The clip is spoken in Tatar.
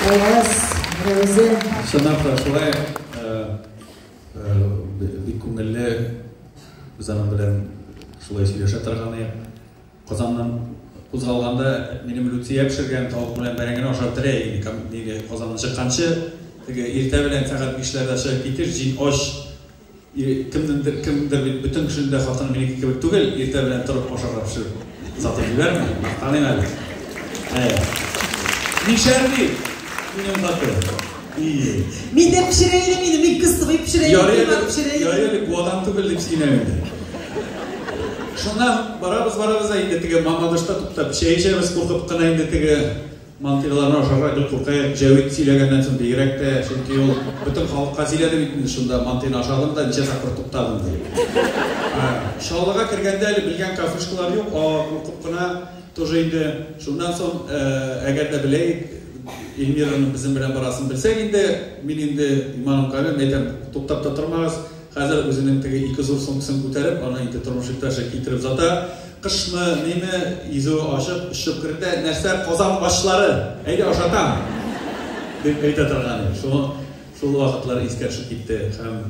Айваз, Рәүзә. Чынлап та шулай, бик күңелле, без аның белән шулай сөйләшә торган идек. Казаннан кузгалганда минем Люция пешергән тавык белән бәрәңгене ашап бетерә идек. Нигә Казаннан чыкканчы, теге иртә белән сәгать бишләрдә чыгып китеш, җин ач. Кемнеңдер, кемдер бит бөтен кешенең дә хатыны минеке кебек түгел, иртә белән торып ашарга пешереп сатып җибәрми, мактаныйм әле. Әйе. Мишәр ди, минем хатын. Ие. Мин дә пешерә идем инде, мин кыстыбый пешерә идем, Ярый әле, коймак пешерә идем. ярый әле Буадан түгел дип сөенәм инде. Шуннан барабыз, барабыз да инде теге Мамадышта туктап чәй эчәбез, куркып кына инде теге Мантыйларны ашарга гел курка идек, Җәвит сөйләгәннән соң бигрәк тә, чөнки ул бөтен халыкка сөйләде бит инде шунда, мантыйны ашадым да, ничә тапкыр туктадым дип. Чаллыга кергәндә әле белгән кафешкалар юк, куркып кына тоже инде. Шуннан соң, әгәр дә белә идек, Эльмираның безнең белән барасын белсәк инде, мин инде, иманым камил, әйтәм, туктап та тормагыз, Хәзер үзенең теге ике зур сумкасын күтәреп, аны инде тормыш иптәше китереп озата. Кышмы, ниме, изүе ачык, очып керде, нәрсә, Казан ачлары, әйдә ашатам! Дип әйтә торган иде. Шул, шул вакытлар искә төшеп китте һәм.